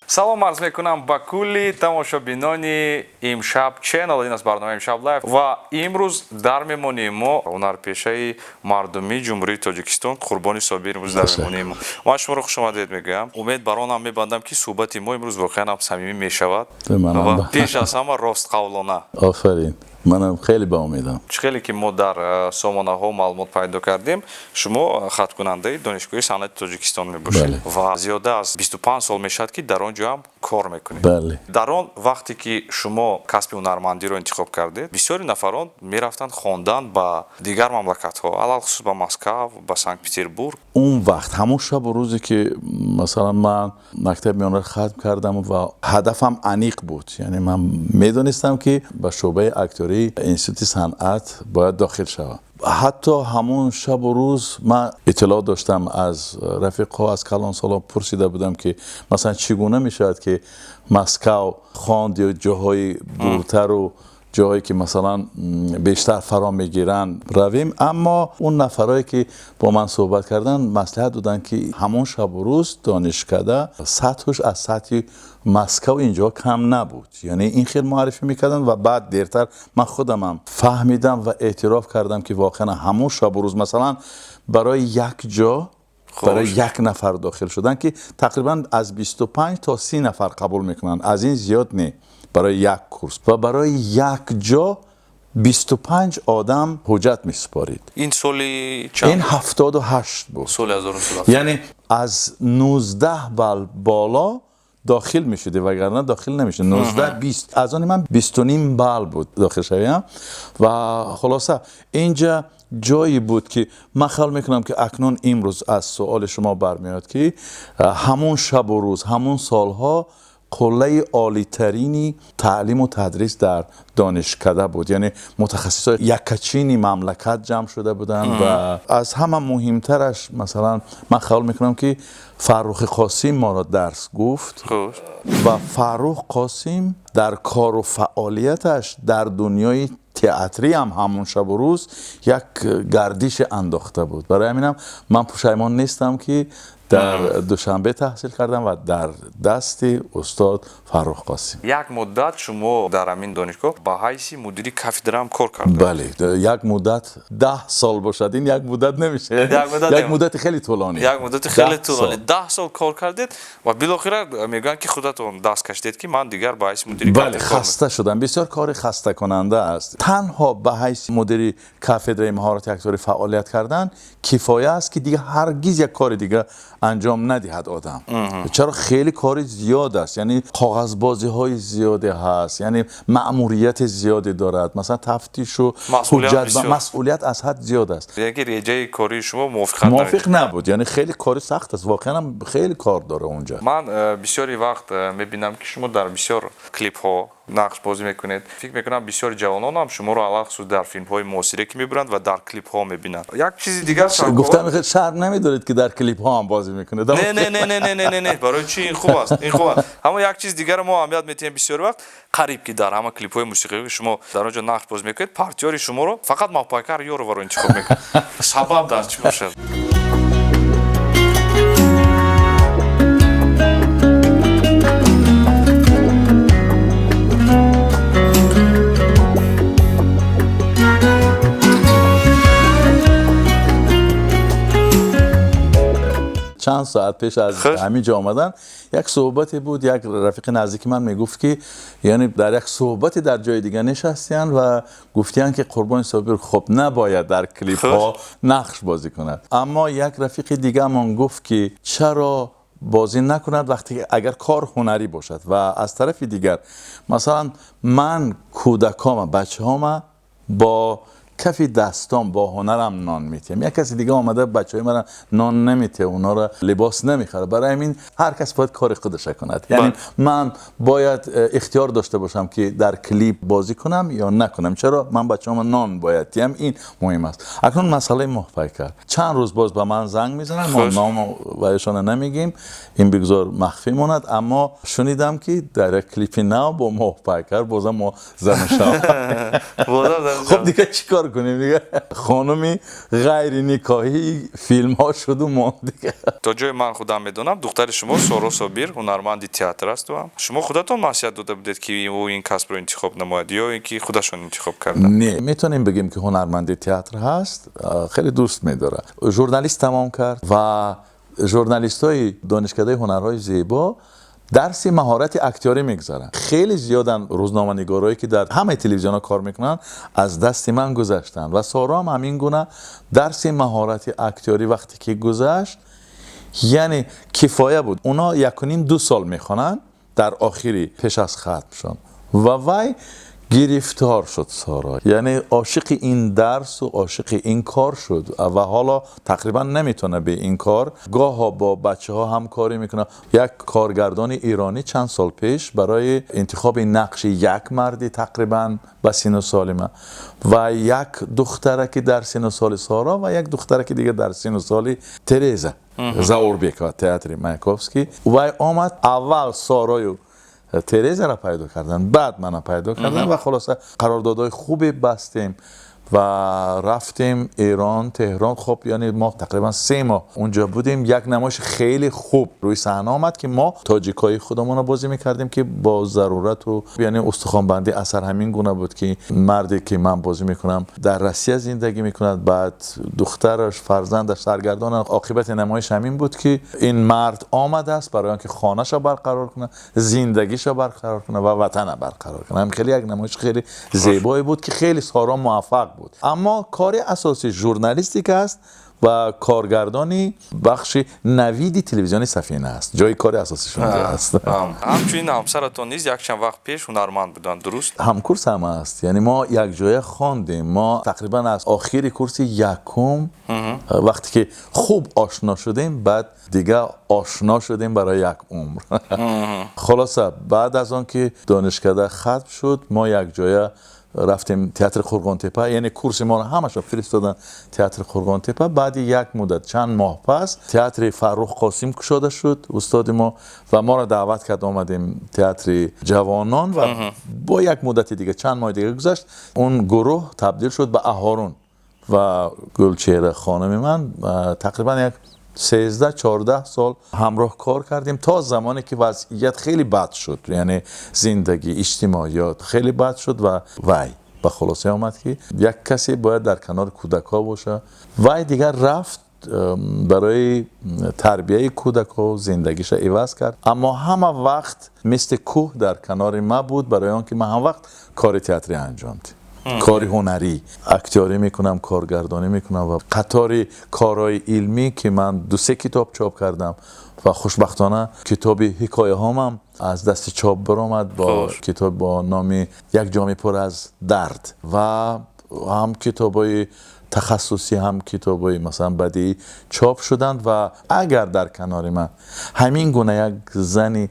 Салом арз мекунам ба кулли тамошобинони Имшаб Channel. Ин аст барномаи Имшаб Live ва имрӯз дар меҳмонии мо ҳунарпешаи мардумии Ҷумҳурии Тоҷикистон Қурбони Собир имрӯз дар меҳмонии мо. Ман шуморо хушомадед мегӯям. Умед бар он ҳам мебандам, ки суҳбати мо имрӯз воқеан ҳам самимӣ мешавад ва пеш аз ҳама ростқавлона. Офарин. Манам хеле ба умедам. Чӣ хеле ки мо дар сомонаҳо маълумот пайдо кардем, шумо хаткунандаи Донишгоҳи санъати Тоҷикистон мебошед ва зиёда аз 25 сол мешавад, ки дар он ҷо ҳам кор мекунед. Дар он вақте ки шумо касби ҳунармандиро интихоб кардед, бисёри нафарон мерафтанд хондан ба дигар мамлакатҳо, алалхусус ба Москва, ба Санкт-Петербург. Он вақт ҳамон шабу рӯзе ки масалан ман мактаби миёнаро хатм кардам ва ҳадафам аниқ буд, яъне ман медонистам, ки ба шӯъбаи актёрии институти санъат бояд дохил шавам. Ҳатто ҳамон шабу рӯз ман иттилоъ доштам аз рафиқҳо, аз калонсолон пурсида будам, ки масалан чӣ гуна мешавад, ки Москва хонд ё ҷоҳои дуртару ҷоҳое ки масалан бештар фаро мегиранд равем. Аммо он нафарое ки бо ман суҳбат карданд, маслиҳат доданд, ки ҳамон шабу рӯз донишкада сатҳаш аз сатҳи Москва инҷо кам набуд, яъне ин хел муаррифӣ мекарданд. Ва баъд дертар ман худамам фаҳмидам ва эътироф кардам, ки воқеан ҳамон шабу рӯз масалан барои як ҷо, барои як нафар дохил шудан, ки тақрибан аз 25 то 30 нафар қабул мекунанд, аз ин зиёд не, барои як курс ва барои як ҷо 25 одам ҳуҷҷат месупорид. Ин соли чанд? Ин 78 буд. Соли 1978. Яъне аз 19 балл боло дохил мешудӣ, вагарна дохил намешудӣ. 19, 20, аз они ман 20.5 балл буд дохил шавем. Ва хулоса инҷа ҷое буд, ки ман хаёл мекунам, ки акнун имрӯз аз суоли шумо бармеояд, ки ҳамон шабу рӯз, ҳамон солҳо қуллаи олитарини таълиму тадрис дар донишкада буд, яъне мутахассисои яккачини мамлакат ҷамъ шуда буданд. Ва аз ҳама муҳимтараш, масалан ман хаёл мекунам, ки Фаррухи Қосим моро дарс гуфт ва Фаррух Қосим дар кору фаъолияташ дар дунёи театрӣ ҳам ҳамон шабу рӯз як гардише андохта буд. Барои ҳаминам ман пушаймон нестам, ки дар Душанбе таҳсил кардам ва дар дасти устод Фаррух Қосим. Як муддат шумо дар ҳамин донишгоҳ ба ҳайси мудири кафедра ҳам кор кардед. Бале, як муддат, 10 сол бошад, ин як муддат намешавад, як муддати хеле тӯлонӣ. Як муддати хеле тӯлонӣ, 10 сол кор кардед ва билохира мегӯянд, ки худатон даст кашидед, ки ман дигар ба ҳайси мудири Бале, хаста шудам. Бисёр кори хастакунанда аст. Танҳо ба ҳайси мудири кафедраи маҳорати актёрӣ фаъолият кардан кифоя аст, ки дигар ҳаргиз як кори дигар анҷом надиҳад одам. Чаро хеле кори зиёд аст, яъне коғазбозиҳои зиёде ҳаст, яъне маъмурияти зиёде дорад, масалан тафтишу ҳуҷҷат, масъулият аз ҳад зиёд аст. Яъне ки реҷаи кории шумо мувофиқ набуд, яъне хеле кори сахт аст, воқеан ҳам хеле кор дорад онҷо. Ман бисёри вақт мебинам, ки шумо дар бисёр клипҳо нақш бозӣ мекунед. Фикр мекунам, бисёри ҷавонон ҳам шуморо алалхусус дар филмҳои муосире, ки мебуранд, ва дар клипҳо мебинанд. Як чизи дигар гуфтам, шарм намедоред, ки дар клипҳо ҳам бозӣ мекунед? Не, не, не, не, не, не, не, барои чӣ? Ин хуб аст, ин хуб аст. Аммо як чиз дигарро мо аҳамият медиҳем: бисёр вақт қариб ки дар ҳама клипҳои мусиқӣ шумо дар он ҷо нақш бозӣ мекунед, партнёри шуморо фақат Моҳпайкар Ёрованро интихоб мекунад. Сабаб дар чӣ бошад? Чанд соат пеш аз ҳамин ҷо омадан як суҳбате буд, як рафиқи наздики ман мегуфт, ки яъне дар як суҳбате дар ҷои дигар нишастиянд ва гуфтиянд, ки Қурбони Собир хуб набояд дар клипҳо нақш бозӣ кунад. Аммо як рафиқи дигаамон гуфт, ки чаро бозӣ накунад, вақте ки агар кор ҳунарӣ бошад? Ва аз тарафи дигар, масалан ман кӯдакома, бачаҳома бо кафи дастом, бо ҳунарам нон метиҳам. Як каси дига омада бачаҳои мара нон наметиҳад, онҳоро либос намехарад. Барои ҳамин ҳар кас бояд кори худаша кунад, яъне ман бояд ихтиёр дошта бошам, ки дар клип бозӣ кунам ё накунам. Чаро ман бачаҳома нон бояд диҳам, ин муҳим аст. Акнун масъалаи Моҳпайкар. Чанд рӯз боз ба ман занг мезананд, мо ному ваёшона намегӯем, ин бигзор махфӣ монад, аммо шунидам, ки дар як клипи нав бо Моҳпайкар бозам мо зану шавҳар. Хуб, дигар чӣ кор Чикор кунем дига? Хонуми ғайри никоҳии филмҳо шуду монд дига. То ҷое ман худам медонам, духтари шумо Соро Собир ҳунарманди театр аст. Шумо худатон маслиҳат дода будед, ки ӯ ин касбро интихоб намояд, ё ин ки худашон интихоб карданд? Не, метавонем бигем, ки ҳунарманди театр ҳаст, хеле дӯст медорад. Журналист тамом кард ва журналистҳои Донишкадаи ҳунарҳои зебо дарси маҳорати актёрӣ мегузаранд. Хеле зиёданд рӯзноманигорое, ки дар ҳамаи телевизионҳо кор мекунанд, аз дасти ман гузаштанд ва Соро ҳам ҳамин гуна дарси маҳорати актёрӣ вақте ки гузашт, яъне кифоя буд. Онҳо 1.5-2 сол мехонанд дар охири пеш аз хатмшон ва вай гирифтор шуд Соро, яъне ошиқи ин дарсу ошиқи ин кор шуд ва ҳоло тақрибан наметавонад бе ин кор. Гоҳо бо бачаҳо ҳамкорӣ мекунад. Як коргардони эронӣ чанд сол пеш барои интихоби нақши як марди тақрибан ба сину соли ман ва як духтараки дар сину соли Соро ва як духтараки дига дар сину соли Тереза Заурбекова, театри Маяковский, вай омад, аввал Сорою Терезаро пайдо карданд, баъд мана пайдо карданд ва хулоса қарордодҳои хубе бастем ва рафтем Эрон, Теҳрон. Хоб, яъне мо тақрибан 3 моҳ унҷо будем. Як намоиши хеле хуб рӯи саҳна омад, ки мо тоҷикҳои худамонро бозӣ мекардем, ки бо зарурату яъне устухонбандӣ асар ҳамин гуна буд, ки марде, ки ман бозӣ мекунам, дар Россия зиндагӣ мекунад, баъд духтараш, фарзандаш саргардонанд. Оқибати намоиш ҳамин буд, ки ин мард омадааст барои он ки хонаша барқарор кунад, зиндагиша барқарор кунад ва ватана барқарор кунад. Хеле як намоиши хеле зебое буд, ки хеле Соро муваффақ буд. Аммо кори асосӣ журналистика аст ва коргардони бахши навиди телевизиони Сафина аст. Ҷои кори асосишон аст. Ҳамчунин ҳамсаратон низ якчанд вақт пеш ҳунарманд буданд, дуруст? Ҳамкурс ҳам аст, яъне мо якҷоя хондем. Мо тақрибан аз охири курси якум вақте ки хуб ошно шудем, баъд дига ошно шудем барои як умр. Хулоса, баъд аз он ки донишкада хатм шуд, мо якҷоя рафтем театри Қурғонтепа, яъне курси моро ҳамаша фиристоданд театри Қурғонтепа. Баъди як муддат, чанд моҳ пас, театри Фаррух Қосим кушода шуд, устоди мо, ва моро даъват кард, омадем театри ҷавонон ва бо як муддати дига, чанд моҳи дига гузашт, он гурӯҳ табдил шуд ба Аҳорун ва Гулчеҳра хонуми ман тақрибан як 13-14 сол ҳамроҳ кор кардем, то замоне ки вазъият хеле бад шуд, яъне зиндагӣ, иҷтимоиёт хеле бад шуд ва вай ба хулоса омад, ки як касе бояд дар канори кӯдакҳо бошад. Вай дигар рафт барои тарбияи кӯдакҳо, зиндагиша иваз кард, аммо ҳама вақт мисли кӯҳ дар канори ман буд, барои он ки ман ҳам вақт кори театрӣ анҷом дидам, кори ҳунарӣ, актёрӣ мекунам, коргардонӣ мекунам ва қатори корҳои илмӣ, ки ман 2-3 китоб чоп кардам ва хушбахтона китоби ҳикояҳомам аз дасти чоп баромад бо китоб бо номи «Як ҷоми пур аз дард» ва ҳам китобҳои тахассусӣ, ҳам китобҳои масалан бадиӣ чоп шуданд. Ва агар дар канори ман ҳамин гуна як зани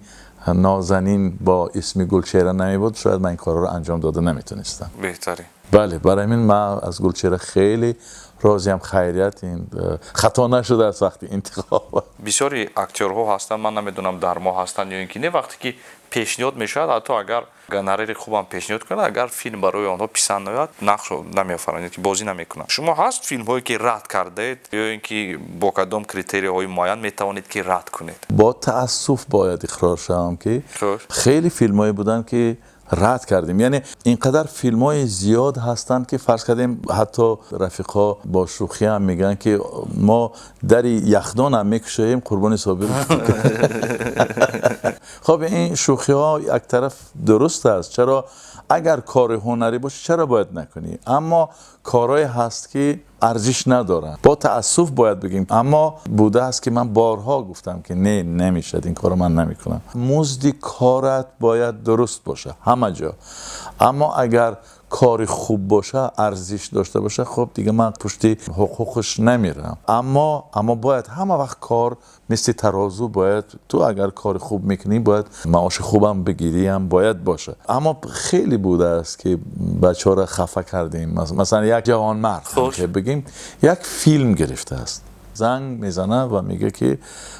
нозанин бо исми Гулчеҳра намебуд, шояд ман ин корҳоро анҷом дода наметонистам. Беҳтарин. Бале, барои ҳамин ман аз Гулчеҳра хеле розиям. Хайрият, ин хато нашудааст вақти интихоб. Бисёри актёрҳо ҳастанд, ман намедонам, дар мо ҳастанд ё ин ки не, вақте ки пешниҳод мешавад, ҳатто агар гонорари хубам пешниҳод кунад, агар филм барои онҳо писанд наояд, нақшро намеофаранд, ки бозӣ намекунанд. Шумо ҳаст филмҳое, ки рад кардаед, ё ин ки бо кадом критерияҳои муайян метавонед, ки рад кунед? Бо таассуф бояд иқрор шавам, ки хеле филмҳое буданд, ки рад кардем. Яъне ин қадар филмҳои зиёд ҳастанд, ки фарз кардем, ҳатто рафиқҳо бо шӯхӣ ҳам мегӯянд, ки мо дари яхдонам мекушоем қурбони Собир. Хоб, ин шӯхиҳо як тараф дуруст аст, чаро агар кори ҳунарӣ бошад, чаро бояд накунӣ, аммо корҳое ҳаст, ки арзиш надоранд. Бо таассуф бояд бигем, аммо будааст, ки ман борҳо гуфтам, ки не, намешавад, ин корро ман намекунам. Музди корат бояд дуруст бошад ҳама ҷо, аммо агар кори хуб боша, арзиш дошта боша, хуб, дига ман пушти ҳуқуқаш намерам. Аммо бояд ҳама вақт кор мисли тарозу бояд, ту агар кори хуб мекунӣ, бояд маоши хубам бигириам бояд боша. Аммо хеле будааст, ки бачаҳоро хафа кардем. Масалан, як ҷавонмард, бигем, як филм гирифтааст. Занг мезанад ва мегӯяд, ки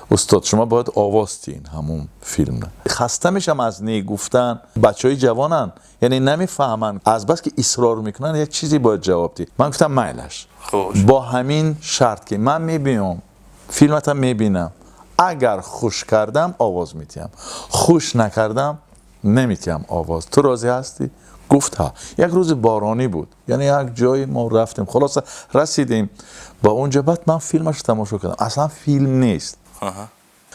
устод, шумо бояд овоз диҳед ҳамун филмро. Хаста мешам аз не гуфтан. Бачаҳои ҷавонанд, яъне намефаҳманд, аз бас ки исрор мекунанд, як чизе бояд ҷавоб диҳ. Ман гуфтам майлаш, бо ҳамин шарт ки ман мебиём, филмата мебинам, агар хуш кардам овоз медиҳам, хуш накардам намедиҳам овоз. Ту розӣ ҳастӣ? Гуфт ҳа. Як рӯзи боронӣ буд, яъне як ҷое мо рафтем, хулоса расидем ба онҷо. Баъд ман филмашро тамошо кардам, аслан филм нест.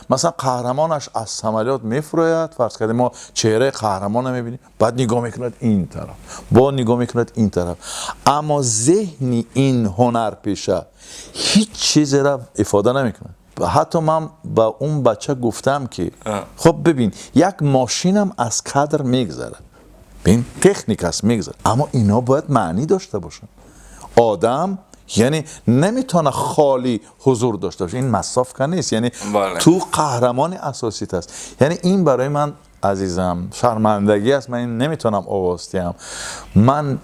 Масалан, қаҳрамонаш аз самолёт мефурояд, фарз кардем мо чеҳраи қаҳрамонро мебинем, баъд нигоҳ мекунад ин тараф, бо нигоҳ мекунад ин тараф, аммо зеҳни ин ҳунарпеша ҳеҷ чизеро ифода намекунад. Ҳатто ман ба он бача гуфтам, ки хуб бибин, як мошинам аз кадр мегзарад, бин, техника аст, мегзарад, аммо ино бояд маънӣ дошта бошанд. Одам яъне наметавонад холӣ ҳузур дошта бошад, ин масофка нест, яъне ту қаҳрамони асосит аст. Яъне ин барои ман, азизам, шармандагӣ аст, ман ин наметавонам овоз диҳам. Ман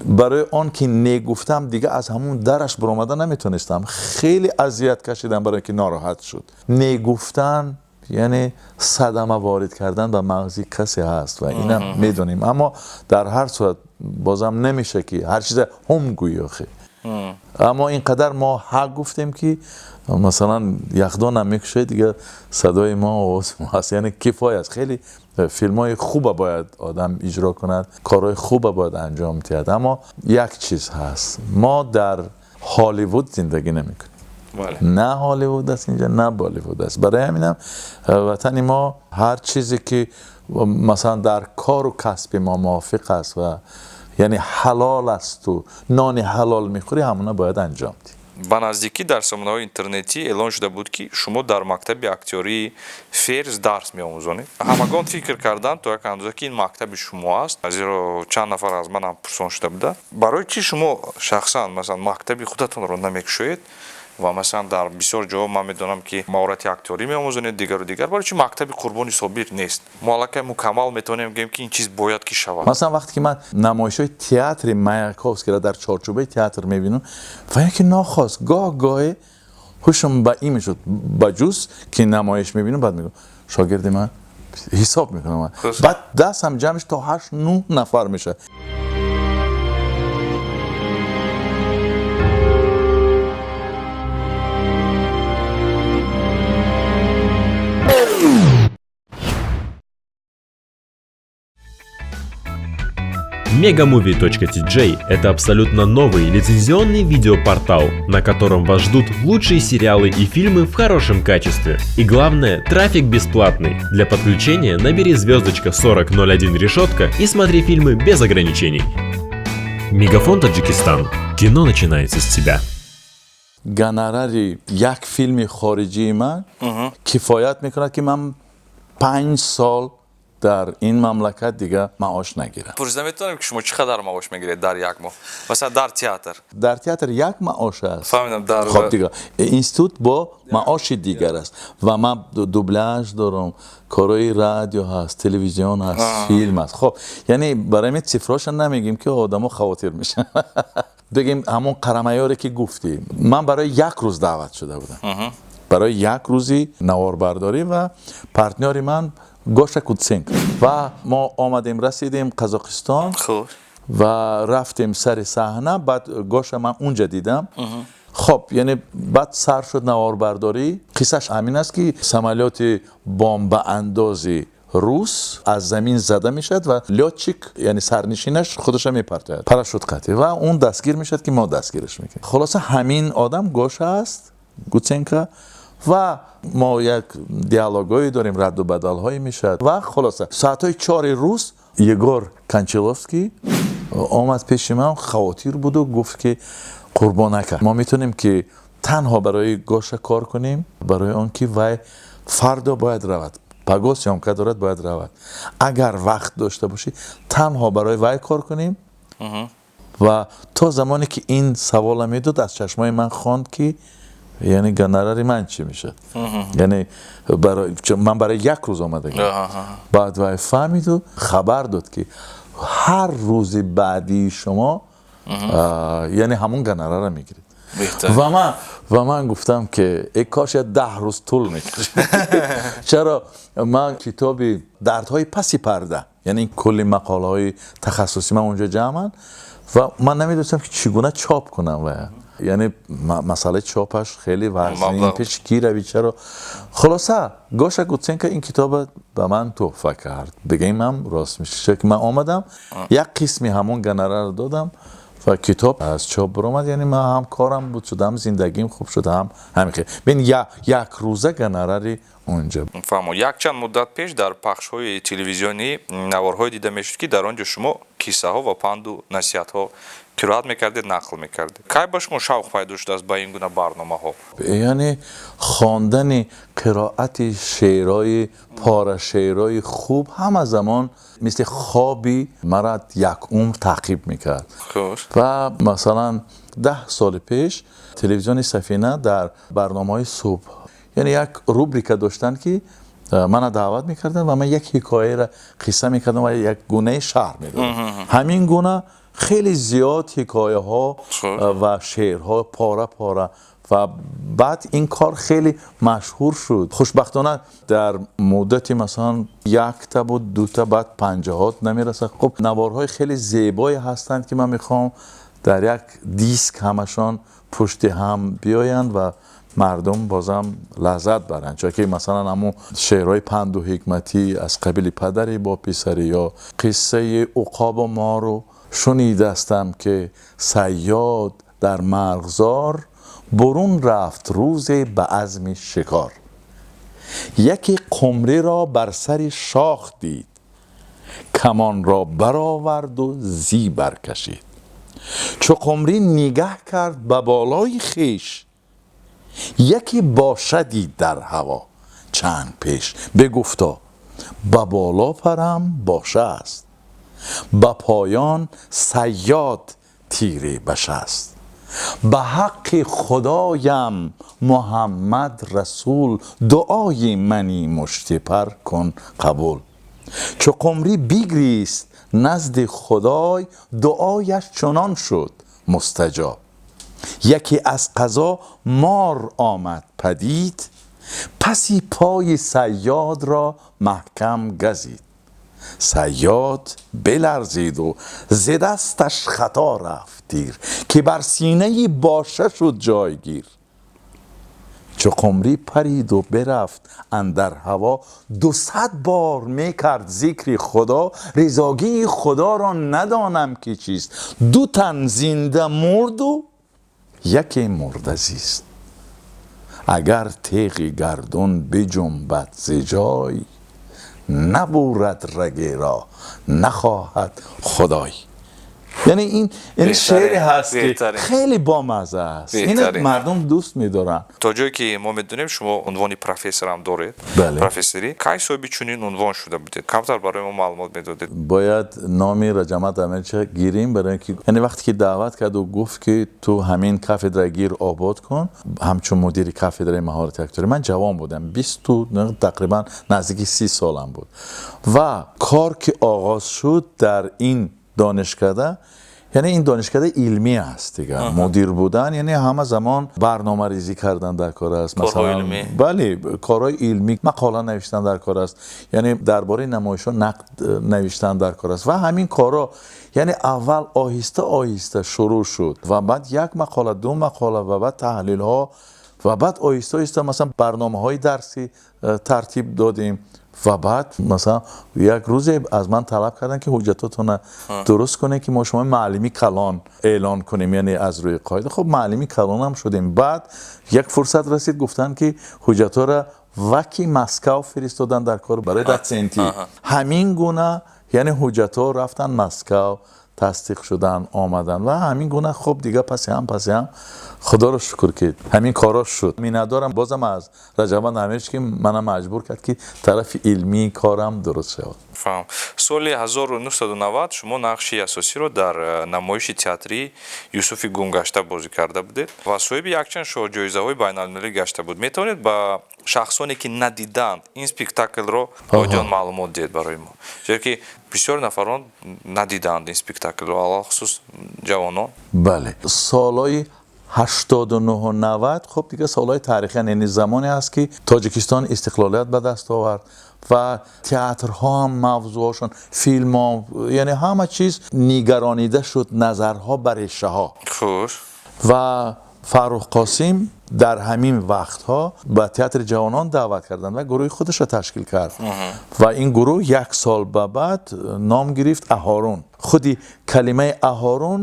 барои он ки не гуфтам, дига аз ҳамун дараш баромада наметавонистам, хеле азият кашидам, барои ки нороҳат шуд. Не гуфтан яъне садама ворид кардан ба мағзи касе ҳаст ва инам медонем, аммо дар ҳар сурат бозам намеша ки ҳар чиза ҳум гӯӣ охе. Аммо инқадар мо ҳақ гуфтем, ки масалан яхдон ҳам мекушад, дигар садои мо, овози мо ҳаст, яъне кифоя аст. Хеле филмҳои хуба бояд одам иҷро кунад, корҳои хуба бояд анҷом диҳад, аммо як чиз ҳаст, мо дар Ҳолливуд зиндагӣ намекунем. На Ҳолливуд аст инҷа, на Болливуд аст. Барои ҳаминам ватани мо ҳар чизе ки масалан дар кору касби мо мувофиқ аст ва яъне ҳалол аст, ту нони ҳалол мехӯрӣ, ҳамона бояд анҷом диҳӣ. Ба наздикӣ дар сомонаҳои интернетӣ эълон шуда буд, ки шумо дар мактаби актёрии Ферзь дарс меомӯзонед. Ҳамагон фикр карданд то як андоза, ки ин мактаби шумо аст, зеро чанд нафар аз ман ҳам пурсон шуда буданд, барои чӣ шумо шахсан масалан мактаби худатонро намекушоед ва масалан дар бисёр ҷоҳо ман медонам, ки маҳорати актёрӣ меомӯзонед, дигару дигар, барои чӣ мактаби Қурбони Собир нест? Мо аллакай мукаммал метавонем гӯем, ки ин чиз бояд ки шавад. Масалан, вақте ки ман намоишҳои театри Маяковскиро дар чорчӯбаи театр мебинам ва яке нохост гоҳ гоҳе ҳушам ба ин мешуд, ба ҷуз ки намоиш мебинам, баъд мегӯям шогирди ман ҳисоб мекунам, баъд дастам ҷамъш то 8-9 нафар мешавад. Megamovie.tj – это абсолютно новый лицензионный видеопортал, на котором вас ждут лучшие сериалы и фильмы в хорошем качестве. И главное, трафик бесплатный. Для подключения набери звездочка 4001 решетка и смотри фильмы без ограничений. Мегафон Таджикистан. Кино начинается с тебя. Гонорари як филми хориҷии ман кифоят мекунад, ки ман 5 сол дар ин мамлакат дига маош нагирам. Пурсида метавонем, ки шумо чӣ қадар маош мегиред дар як моҳ, масалан, дар театр? Дар театр як маош аст. Фаҳмидам, дар Хоб, дига институт бо маоши дигар аст ва ман дубляж дорам, корҳои радио ҳаст, телевизион ҳаст, филм аст. Хоб, яъне барои ҳамин цифроша намегем, ки одамо хавотир мешаванд. Бигем, ҳамон қарамаёре ки гуфтӣ, ман барои як рӯз даъват шуда будам, барои як рӯзи наворбардорӣ, ва партнёри ман Гоша Куценко, ва мо омадем, расидем Қазоқистон ва рафтем сари саҳна. Баъд Гоша ман унҷа дидам. Хоб, яъне баъд сар шуд наворбардорӣ. Қиссаш ҳамин аст, ки самолёти бомбаандози рус аз замин зада мешавад ва лётчик, яъне сарнишинаш, худаша мепартояд парашют қатӣ ва он дастгир мешавад, ки мо дастгираш мекунем. Хулоса, ҳамин одам Гоша аст, Куценко, ва мо як диалогҳое дорем, радду бадалҳое мешавад. Ва хулоса, соатҳои 4 рӯз Егор Кончаловский омад пеши ман, хавотир буду гуфт, ки Қурбон ака, мо метавонем ки танҳо барои Гоша кор кунем, барои он ки вай фардо бояд равад, паго съёмка дорад, бояд равад, агар вақт дошта бошӣ, танҳо барои вай кор кунем. Ва то замоне ки ин савола медод, аз чашмои ман хонд, ки яъне гонорари ман чӣ мешавад, яъне ман барои як рӯз омадагам. Баъд вай фаҳмиду хабар дод, ки ҳар рӯзи баъдии шумо яъне ҳамон гонорарро мегиред. Ва ман Ва ман гуфтам, ки эй кош 10 рӯз тӯл мекашид. Чаро ман китоби «Дардҳои паси парда», яъне кулли мақолаҳои тахассусии ман онҷо ҷамъанд ва ман намедонистам, ки чӣ гуна чоп кунам ва яъне масъалаи чопаш хеле вазнин, пеш кӣ равӣ, чаро. Хулоса, Гоша Гутсенко ин китобро ба ман тӯҳфа кард. Бигӯем ҳам рост мешавад, ки ман омадам, як қисми ҳамон гонорарро додам ва китоб аз чоп баромад. Яъне ман ҳам корам буд шуд, ҳам зиндагим хуб шуд, ҳам ҳамин хел. Бин, як рӯза гонорари онҷо. Фаҳмо. Якчанд муддат пеш дар пахшҳои телевизионӣ наворҳое дида мешуд, ки дар он ҷо шумо қиссаҳо ва панду насиҳатҳо қироат мекардед, нақл мекардед. Кай ба шумо шавқ пайдо шудааст ба ин гуна барномаҳо? Яъне хондани, қироати шеърҳои пора, шеърҳои хуб ҳама замон мисли хоби мара як умр таъқиб мекард. Ва масалан 10 соли пеш телевизиони Сафина дар барномаҳои субҳ, яъне як рубрика доштанд, ки мана даъват мекарданд ва ман як ҳикояро қисса мекардам ва як гунаи шарҳ медодам. Ҳамин гуна хеле зиёд ҳикояҳо ва шеърҳо пора пора ва баъд ин кор хеле машҳур шуд. Хушбахтона, дар муддати масалан якта буд, дута, баъд панҷоҳот намерасад. Хуб, наворҳои хеле зебое ҳастанд, ки ман мехоҳам дар як диск ҳамашон пушти ҳам биёянд ва мардум бозам лаззат баранд. Чунки масалан ҳамун шеърҳои панду ҳикматӣ аз қабили «Падаре бо писаре» ё қиссаи уқобу мору «Шунидастам, ки сайёд дар марғзор бурун рафт рӯзе ба азми шикор, яке қумриро бар сари шох дид, камонро бароварду зӣ баркашид. Чу қумрӣ нигаҳ кард ба болои хеш, яке боша дид дар ҳаво чанд пеш. Бигуфто: ба боло парам, боша аст, ба поён сайёд тире башаст. Ба ҳаққи худоям Муҳаммад Расул, дуои мани муштипар кун қабул. Чу қумрӣ бигрист назди худой, дуояш чунон шуд мустаҷоб: яке аз қазо мор омад падид, паси пои сайёдро маҳкам газид. Сайёд биларзиду зи дасташ хато рафт тир, ки бар синаи боша шуд ҷойгир. Чу қумрӣ париду бирафт андар ҳаво, 200 бор мекард зикри худо. Ризогии худоро надонам, ки чист: ду тан зинда мурду яке мурда зист. Агар теғи гардун биҷунбад зи ҷой, набурад рагеро нахоҳад худой. Яъне ин шеъре ҳаст, ки хеле бомазза аст, ин мардум дӯст медоранд. То ҷое ки мо медонем, шумо унвони профессорам доред. Бале. Профессорӣ. Кай соҳиби чунин унвон шуда будед? Камтар барои мо маълумот медодед. Бояд номи Раҷабмад Амирча гирем, барои ки яъне вақте ки даъват карду гуфт, ки ту ҳамин кафедра гир, обод кун, ҳамчун мудири кафедраи маҳорати актёрӣ, ман ҷавон будам, бисту тақрибан наздики 30 солам буд. Ва кор ки оғоз шуд дар ин донишкада, яъне ин донишкада илмӣ аст дигар, мудир будан яъне ҳама замон барномарезӣ кардан дар кор аст. Масалан, бале, корҳои илмӣ, мақола навиштан дар кор аст, яъне дар бораи намоишҳо нақд навиштан дар кор аст. Ва ҳамин корҳо яъне аввал оҳиста оҳиста шурӯъ шуд ва баъд як мақола, ду мақола ва баъд таҳлилҳо ва баъд оҳиста оҳиста масалан барномаҳои дарсӣ тартиб додем. Ва баъд масалан як рӯзе аз ман талаб карданд, ки ҳуҷҷатотонро дуруст кунед, ки мо шумо муаллими калон эълон кунем, яъне аз рӯи қоида. Хуб, муаллими калонам шудем. Баъд як фурсат расид, гуфтанд, ки ҳуҷҷатҳоро ваки Москав фиристодан дар кор барои дотсентӣ. Ҳамин гуна яъне ҳуҷҷатҳо рафтанд Москав, тасдиқ шудан, омадан ва ҳамин гуна. Хуб, дига паси ҳам, паси ҳам, худоро шукр, ки ҳамин корҳо шуд. Миннатдорам бозам аз Раҷабмад Амирович, ки мана маҷбур кард, ки тарафи илмии корам дуруст шавад. Фаҳм. Соли 1990 шумо нақши асосиро дар намоиши театрии «Юсуфи гумгашта» бозӣ карда будед ва соҳиби якчанд шоҳҷоизаҳои байналмилалӣ гашта буд. Метавонед ба шахсоне, ки надиданд ин спектаклро, оидон маълумот диҳед барои мо, зеро ки бисёр нафарон надиданд ин спектаклро, алалхусус ҷавонон? Бале, солҳои 89 ва 90 хуб дигар солҳои таърихӣ, яъне замоне аст ки Тоҷикистон истиқлолият ба даст овард ва театрҳо ҳам мавзӯъҳошон, филмҳо, яъне ҳама чиз нигаронида шуд, назарҳо ба решаҳо. Хуш. Ва Фаррух Қосим дар ҳамин вақтҳо ба театри ҷавонон даъват карданд ва гурӯҳи худашро ташкил кард. Ва ин гурӯҳ як сол ба баъд ном гирифт Аҳорун. Худи калимаи Аҳорун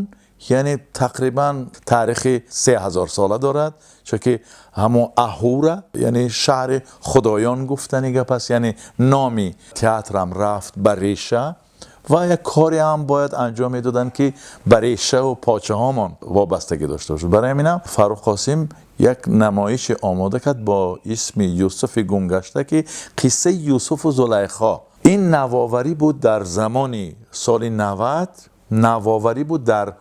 яъне тақрибан таърихи 3000 сола дорад, чунки ҳамон Аҳура яъне шаҳри худоён гуфтани гап аст, яъне номи театрам рафт ба реша ва як коре ҳам бояд анҷом медоданд ки ба реша ва почаҳомон вобастагӣ дошта бошад. Барои ҳамин ҳам Фаррух Қосим як намоиш омода кард бо исми Юсуфи гумгашта, ки қиссаи Юсуфу Зулайхо. Ин навоварӣ буд дар замони соли 90, навоварӣ буд дар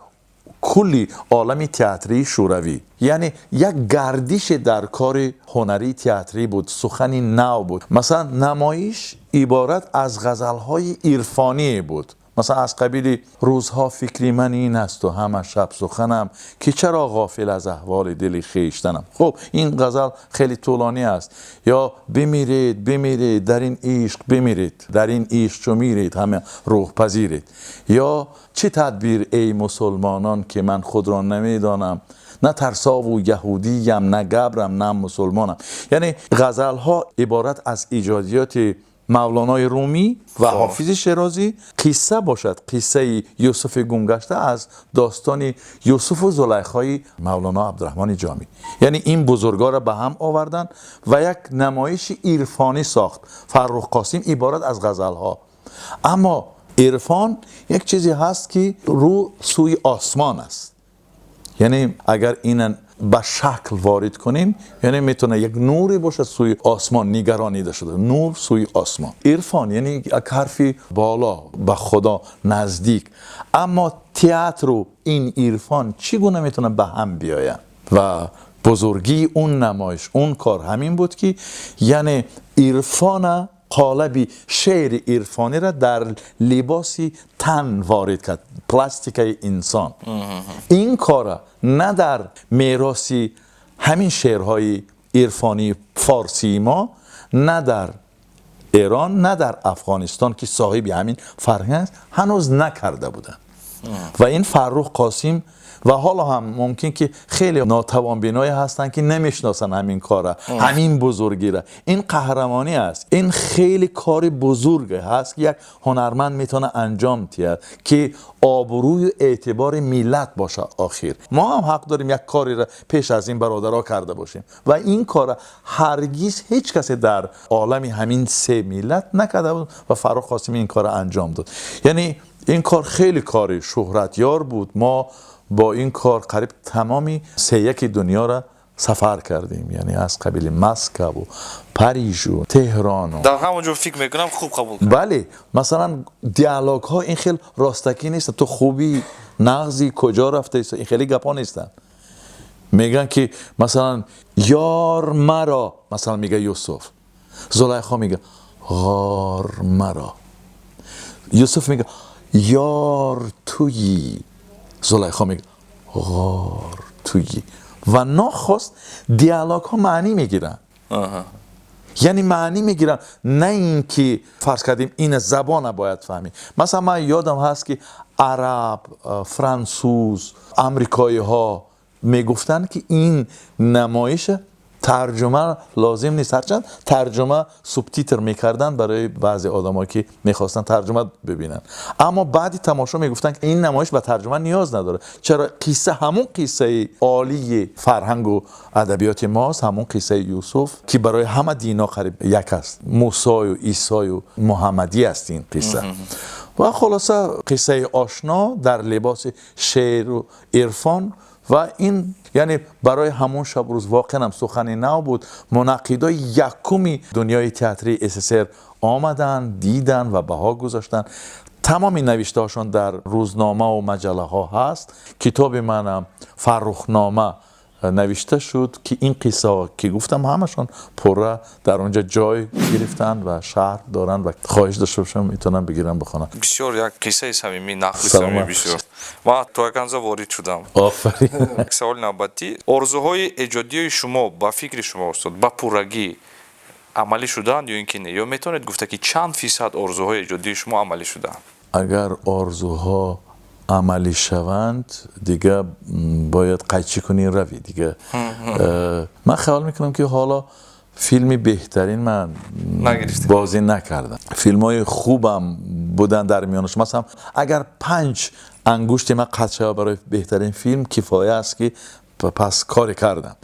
кулли олами театрии Шӯравӣ. Яъне як гардише дар кори ҳунарии театрӣ буд, сухани нав буд. Масалан, намоиш иборат аз ғазалҳои ирфоние буд. Масалан, аз қабили рӯзҳо фикри ман ин аст ва ҳама шаб суханам, ки чаро ғофил аз аҳволи дили хештанам. Хуб, ин ғазал хеле тӯлонӣ аст. Ё бимиред, бимиред, дар ин ишқ бимиред, дар ин ишқ чу миред ҳама рӯҳ пазиред. Ё чӣ тадбир эй мусулмонон ки ман худро намедонам, на тарсову яҳудиям, на габрам, на мусулмонам. Яъне ғазалҳо иборат аз иҷодиёти Мавлонои Румӣ ва Ҳофизи Шерозӣ. Қисса бошад қиссаи Юсуфи гумгашта аз достони Юсуфу Зулайхои Мавлоно Абдураҳмони Ҷомӣ. Яъне ин бузургоро ба ҳам оварданд ва як намоиши ирфонӣ сохт Фаррух Қосим иборат аз ғазалҳо. Аммо ирфон як чизе ҳаст ки рӯ сӯи осмон аст. Яъне агар инро ба шакл ворид кунем, яъне метавонад як нуре бошад сӯи осмон нигаронида шуда, нур сӯи осмон. Ирфон яъне як ҳарфи боло, ба Худо наздик. Аммо театру ин ирфон чӣ гуна метавонад ба ҳам биёянд? Ва бузургии он намоиш, он кор ҳамин буд ки яъне ирфона, қолаби шеъри ирфониро дар либоси тан ворид кард, пластикаи инсон. Ин кора на дар мероси ҳамин шеърҳои ирфонии форсии мо, на дар Эрон, на дар Афғонистон ки соҳиби ҳамин фарҳанг аст, ҳанӯз накарда буданд. Ва ин Фаррух Қосим, ва ҳоло ҳам мумкин ки хеле нотавонбиное ҳастанд ки намешиносанд ҳамин кора, ҳамин бузургиро. Ин қаҳрамонӣ аст, ин хеле кори бузурге ҳаст ки як ҳунарманд метавонад анҷом диҳад ки обрӯю эътибори миллат бошад. Охир мо ҳам ҳақ дорем як кореро пеш аз ин бародаро карда бошем ва ин кора ҳаргиз ҳеҷ касе дар олами ҳамин се миллат накарда буд ва Фаррух Қосим ин кора анҷом дод. Яъне ин кор хеле кори шӯҳратёр буд. Мо бо ин кор қариб тамоми сеяки дунёро сафар кардем, яъне аз қабили Москву, Парижу, Теҳрону. Дар ҳамон ҷо фикр мекунам хуб қабул кард. Бале, масалан диалогҳо ин хел ростакӣ нестанд. Ту хубӣ, нағзи, куҷо рафтаи, ин хеле гапҳо нестанд. Мегӯянд ки масалан ёр маро, масалан мега Юсуф, Зулайхо мега ғор маро, Юсуф мега ёр туйӣ, Зулайхо мега ғор туйӣ. Ва нохост диалогҳо маънӣ мегиранд. Яъне маънӣ мегиранд, на ин ки фарз кардем ин забона бояд фаҳмид. Масалан ман ёдам ҳаст ки араб, франсуз, амрикоиҳо мегуфтанд ки ин намоиша тарҷума лозим нест. Ҳарчанд тарҷума субтитр мекарданд барои баъзе одамое ки мехостанд тарҷума бибинанд, аммо баъди тамошо мегуфтанд ки ин намоиш ба тарҷума ниёз надорад, чаро қисса ҳамон қиссаи олии фарҳангу адабиёти мост, ҳамон қиссаи Юсуф ки барои ҳама дино қариб як аст, Мусою Исою Муҳаммадӣ аст ин қисса. Ва хулоса қиссаи ошно дар либоси шеъру ирфон. Ва ин яъне барои ҳамон шаб рӯз воқеан ҳам сухани нав буд. Мунаққидои якуми дунёи театрии СССР омаданд, диданд ва баҳо гузоштанд. Тамоми навиштаҳошон дар рӯзномаву маҷаллаҳо ҳаст. Китоби манам Фаррухнома навишта шуд, ки ин қиссаҳо, ки гуфтам, ҳамашон пурра дар онҷо ҷой гирифтанд ва шарҳ доранд ва хоҳиш дошта бошам, метавонам бигирам, бихонам. Бисёр як қиссаи самимӣ, нақли самимӣ бисёр. Ман то як андоза ворид шудам. Офарин. Саволи навбатӣ: орзуҳои эҷодии шумо, ба фикри шумо, устод, ба пуррагӣ амалӣ шудаанд ё ин ки не, ё метавонед гуфта, ки чанд фисад орзуҳои эҷодии шумо амалӣ шудаанд? Агар орзуҳо амалӣ шаванд, дига бояд қайчӣ кунӣ, равӣ дига. Ман хаёл мекунам, ки ҳоло филми беҳтарин ман бозӣ накардам. Филмҳои хубам буданд дар миёнаш, масалан, агар 5 ангушти ман қатъ шавад, барои беҳтарин филм кифоя аст, ки пас коре кардам.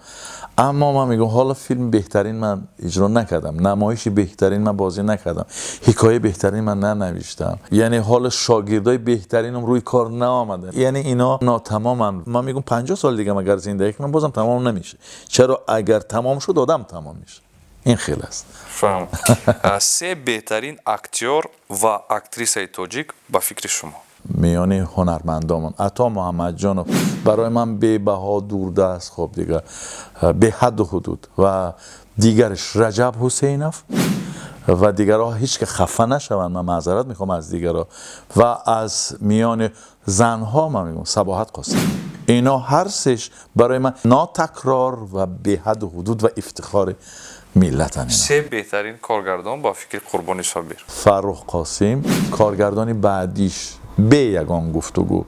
Аммо ман мегӯям, ҳоло филми беҳтарин ман иҷро накардам, намоиши беҳтарин ман бозӣ накардам, ҳикояи беҳтарин ман нанавиштам, яъне ҳоло шогирдои беҳтаринам рӯи кор наомаданд, яъне ино нотамоманд. Ман мегӯям, 50 соли дигам агар зиндагӣ кунам, бозам тамом намешавад. Чаро? Агар тамом шуд, одам тамом мешавад. Ин хел аст. Фаҳм. Се беҳтарин актёр ва актрисаи тоҷик ба фикри шумо? Миёни ҳунармандомон Ато Муҳаммадҷонов барои ман бебаҳо, дурдаст, хуб, дигар беҳадду ҳудуд, ва дигараш Раҷаб Ҳусейнов ва дигарҳо, ҳеҷ ки хафа нашаванд, ман маъзарат мехоҳам аз дигарҳо. Ва аз миёни занҳо ман мегӯям Сабоҳат Қосим. Ино ҳар сеш барои ман нотакрор ва беҳадду ҳудуд ва ифтихори миллатанд. Се беҳтарин коргардон ба фикри Қурбони Собир? Фаррух Қосим, коргардони баъдиш бе ягон гуфтугӯ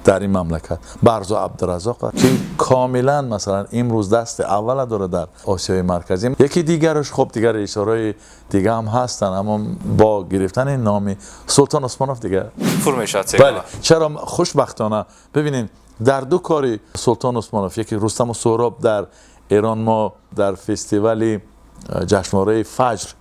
дар ин мамлакат Барзо Абдуразоқ, ки комилан, масалан, имрӯз дасти аввала дорад дар Осиёи Марказӣ. Яки дигараш, хуб, дигар режиссёрҳои дига ҳам ҳастанд, аммо бо гирифтани номи Султон Усмонов дигар пур мешавад. Бале, чаро, хушбахтона, бибинед, дар ду кори Султон Усмонов, яке Рустаму Суҳроб, дар Эрон мо дар фестивали ҷашнвораи Фаҷр,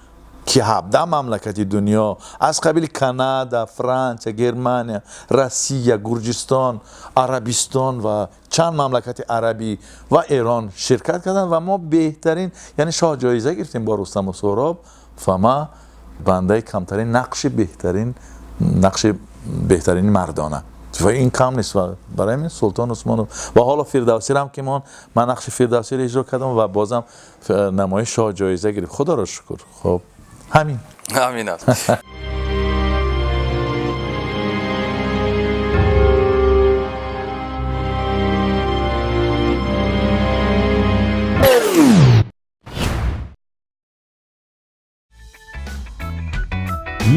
ки 17 мамлакати дунё аз қабили Канада, Франсия, Германия, Россия, Гурҷистон, Арабистон ва чанд мамлакати арабӣ ва Эрон ширкат карданд ва мо беҳтарин, яъне шоҳ ҷоиза гирифтем бо Рустаму Суҳроб, ва ма бандаи камтарин нақши беҳтарин, нақши беҳтарини мардона, ва ин кам нест. Ва барои ҳамин Султон Усмонов. Ва ҳоло Фирдавсиро ки ман нақши Фирдавсиро иҷро кардам ва бозам намоиш шоҳ ҷоиза гирифт, худоро шукр. Хуб, ҳамин. Ҳамин аст.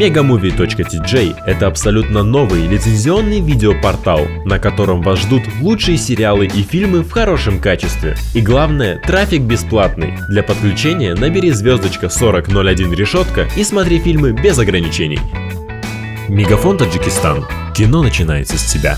Megamovie.tj – это абсолютно новый лицензионный видеопортал, на котором вас ждут лучшие сериалы и фильмы в хорошем качестве. И главное, трафик бесплатный. Для подключения набери звездочка 4001 решетка и смотри фильмы без ограничений. Мегафон Таджикистан. Кино начинается с тебя.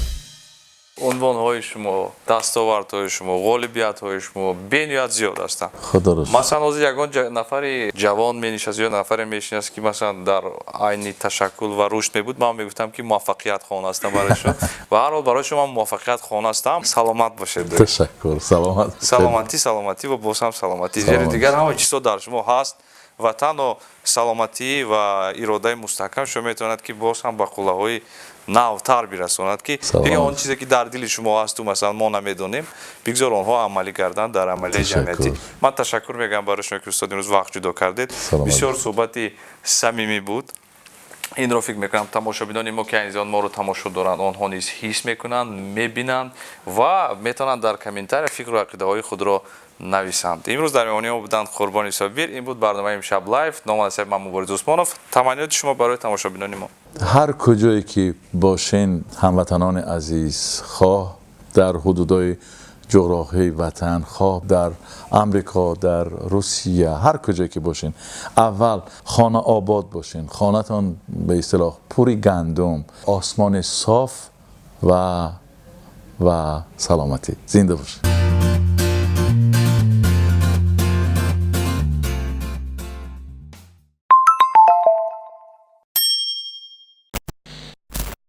Унвонҳои шумо, дастовардҳои шумо, ғолибиятҳои шумо бениҳоят зиёд ҳастанд. Худо. Масалан, ҳозир ягон нафари ҷавон менишаст ё нафаре мешинаст, ки, масалан, дар айни ташаккул ва рушд мебуд, ман мегуфтам, ки муваффақият хоҳон ҳастам барои шумо, ва ҳар ҳол барои шумо муваффақият хоҳон ҳастам. Саломат бошед. Ташаккур, саломат. Саломатӣ, саломатӣ ва боз ҳам саломатӣ, зеро дигар ҳама чизҳо дар шумо ҳаст ва танҳо саломатӣ ва иродаи мустаҳкам шумо метавонад, ки боз ҳам ба қуллаҳои навтар бирасонад, ки дигар он чизе, ки дар дили шумо ҳасту, масалан, мо намедонем, бигзор онҳо амалӣ гарданд дар амалияи ҷамъиятӣ. Ман ташаккур мегӯям барои шумо, ки, устод, имрӯз вақт ҷудо кардед. Бисёр суҳбати самимӣ буд. Инро фикр мекунам, тамошобинони мо, ки айни замон моро тамошо доранд, онҳо низ ҳис мекунанд, мебинанд ва метавонанд дар комментария фикру ақидаҳои худро нависанд. Имрӯз дар меҳмонии мо буданд Қурбони Собир. Ин буд барномаи «Имшаб лайв». Ном насаб ман Мубориз Усмонов. Таманниёти шумо барои тамошобинони мо? Ҳар куҷое ки бошен, ҳамватанони азиз, хоҳ дар ҳудудои ҷуғрофии ватан, хоҳ дар Амрико, дар Русия, ҳар куҷое ки бошен, аввал хона обод бошен, хонатон ба истилоҳ пури гандум, осмони соф ва саломатӣ. Зинда бошед.